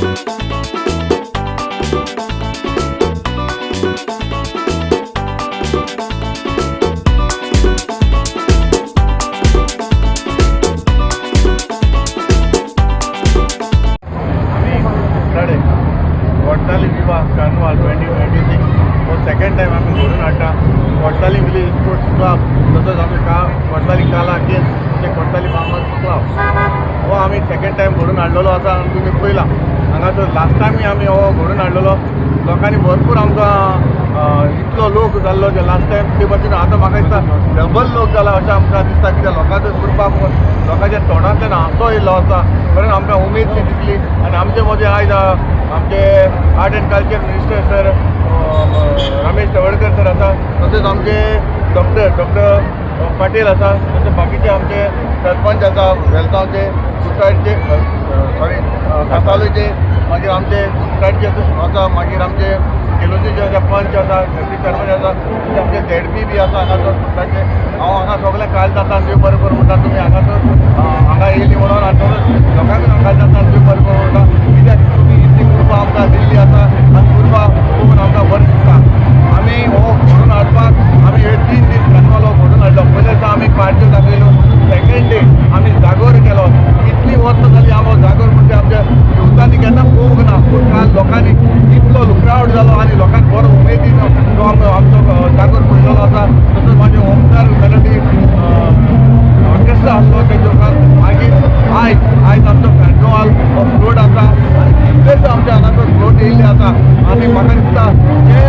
आमी कुडचडे कोडताली विवा कार्निवाल 2026 हो सेकंड टायम आमी घडोवन हाडटा. कोडताली विलेज स्पोर्ट्स क्लब, तसोच आमी का कोडताली काला गेम्स, तशें कोडताली फार्मर्स क्लब, हो आमी सेकंड टायम घडोवन हाडलेलो आसा. आनी तुमी पळयला, हांगासर लास्ट टायमूय आमी हो घडोवन हाडलेलो. लोकांनी भरपूर आमकां इतलो लोक जाल्लो जे लास्ट टायम ते भाशेन आतां म्हाका दिसता डबल लोक जाला अशें आमकां दिसता. कित्याक लोकांचो उरपाक, लोकांच्या तोंडांतल्यान हांसो येयल्लो आसा कारण आमकां उमेद शी दिसली. आनी आमचे मदीं आयज आमचे art and culture minister sir Ramesh Tawadkar sir आसा, तशेंच आमचे डॉक्टर पाटील आसा, तशें बाकीचे आमचे सरपंच आसा वेलगांवचे, कुडचडचे, सॉरी, कांसावलेचे, मागीर आमचे कुडचडचे आसा, मागीर आमचे केलोजीचे आसा, पंच आसा, डेप्युटी सरपंच आसा, तशें आमचे झेडपी बी आसा हांगासर कुडचडचे. हांव हांगा सगळें काल जाता देव बरें करूं म्हणटा. तुमी हांगासर हांगा येयली म्हणून आनी तसोच लोकांकूय काल जाता देव बरें करूं म्हणटा, कित्याक तुमी इतली उर्बा आमकां दिल्ली आसा आनी उर्बा पळोवन आमकां बरें दिसता. आमी हो घडोवन हाडपाक आमी हे 3 दीस कार्निवाल हो घडोवन हाडलो. पयले दिसा आमी पार्ट्यो दाखयल्यो, सेकंड डे आमी जागोर केलो. इतलीं वर्सां जालीं आमी जागोर म्हणजे आमच्या युवतांनी केन्ना पळोवंक ना, पूण काल लोकांनी इतलो क्रावड जालो आनी लोकांक बरो उमेदीन तो आमचो आमचो जागोर पळयलेलो आसा. तसोच मागीर ओमकार मेलोडी ऑर्केस्ट्रा आसलो तेजे उपरांत. मागीर आयज आमचो कार्निवाल हो फ्लोट आसा आनी कितलेच आमच्या हांगासर फ्लोट येयल्ले आसा. आनी म्हाका दिसता जे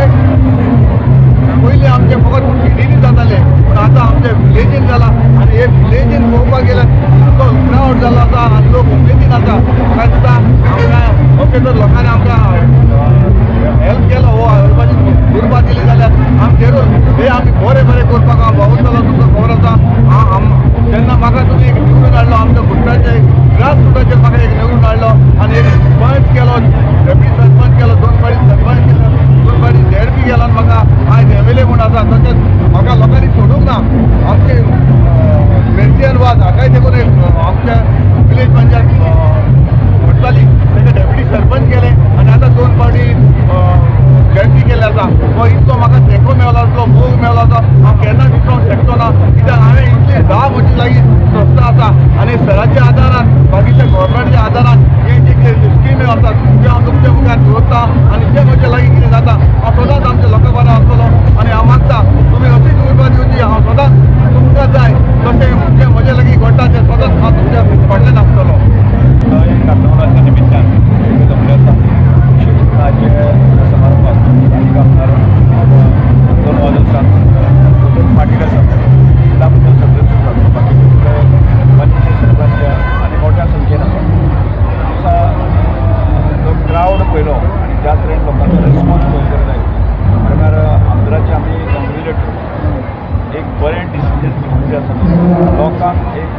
पयलीं आमचे फकत सिटींनी जाताले, पूण आतां आमच्या विलेजीन जाला. आनी हे विलेजीन पळोवपाक गेल्यार इतलो क्रावड जालो आसा आनी लोक उमेदीन आसा. म्हाका दिसता आमकां अशें जर लोकांनी आमकां हेल्प केलो हो उर्बा उर्बा दिली जाल्यार आमी जरूर हे आमी बरें बरें करपाक हांव वावुरतलो. तुमकां खबर आसा, जेन्ना म्हाका तुमी एक निवडून हाडलो, आमच्या कुडचडचे ग्रास रुटाचेर म्हाका एक निवडून हाडलो आनी एक पंच केलो, डेप्युटी सरपंच केलो, दोन फावटी सरपंच केलो, दोन फावटी झेडपी केलो आनी म्हाका आयज एमएलए म्हूण आसा. तशेंच म्हाका लोकांनी सोडूंक ना. आमचे क्रिस्टियन वाज हाकाय देखून एक आमच्या विलेज पंचायत वडताली ताका डेप्युटी सरपंच केले आनी आतां दोन फावटी झेडपी केले आसा. हो इतलो म्हाका तेंको मेवलो, इतलो मोग मेवलो आसा, हांव केन्ना विसरोंक शकचो ना, कित्याक हांवें इतली धा म्हजी लागीं संस्था आसा आनी सराच्या आदारान, बाकीच्या गव्हर्मेंटच्या आदारान हे जे कितें स्किमी आसात त्यो हांव तुमच्या मुखार दवरता. आनी जे म्हजे लागीं कितें जाता, हांव सदांच आमच्या लोकां बरो आसतलो. आनी हांव मागता, तुमी अशीच उर्बा दिवची. हांव सदांच तुमकां जाय तशें जें म्हजे लागीं घडटा तें सदांच हांव तुमच्या फाटल्यान आसतलो. कार्निवलाच्या निमित्तान सगळे जमले आसा. शिगम्याचे समारंभाक स्थानीक आमदार दोन वाज आसा, पाटील आसा, जिल्हा परिशद सदस्य आसा, बाकीचे सगळे पंच, सरपंच आनी मोठ्या संख्येन आसा. दिसा जो क्रावड पळयलो आनी ज्या तरेन लोकांचो रिस्पॉन्स पळयलो जायत, म्हळ्यार आमदाराचे आमी कॉंग्रेच्युलेट करता. एक बरें डिसिजन घेवन जे आसा, लोकांक एक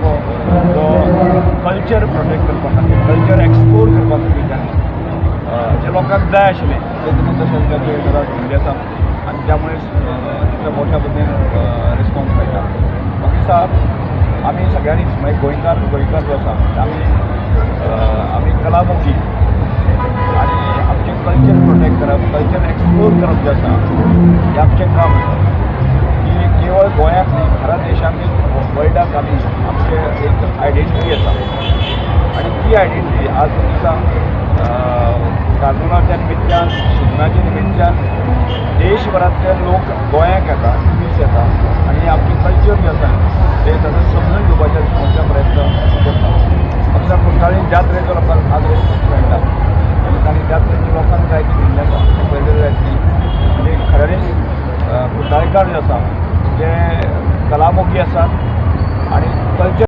जो कल्चर प्रोटेक्ट करपा खातीर, कल्चर एक्सप्लोर करपा खातीर तांणी जे लोकांक जाय आशिल्लें तें तुमी तशें ताचें जरा घेतिल्लें आसा आनी त्यामुळे तितल्या मोठ्या पद्दतीन रिस्पॉन्स मेळटा. म्हाका दिसता आमी सगळ्यांनीच, मागीर गोंयकार गोंयकार जो आसा, आमी कलामुखी आनी आमचें कल्चर प्रोटेक्ट करप, कल्चर एक्सप्लोर करप जें आसा, हें आमचें काम आसा की केवळ गोंयाक न्ही, भारत देशांत, वर्ल्डाक आमी आमचें एक आयडेंटिटी आसा. आनी ती आयडेंटिटी आज दिसा कार्निवलाच्या निमित्तान, शिगम्याच्या निमित्तान देशभरांतले लोक गोंयाक येता, ट्युरिस्ट येता आनी आमचें कल्चर जें आसा तें ताजो समजून घेवपाचे मोठ्या प्रयत्न करता. म्हाका कुठ्ठाळीन ज्या तरेचो लोकांक आज रिस्पॉन्स मेळटा आनी तांणी ज्या तरेन लोकांक जाय ती दिल्लें आसा तें पळयलें जायत न्ही, म्हणजे खऱ्यांनीच कुठ्ठाळीकार जे आसा ते कलामोगी आसात आणि कल्चर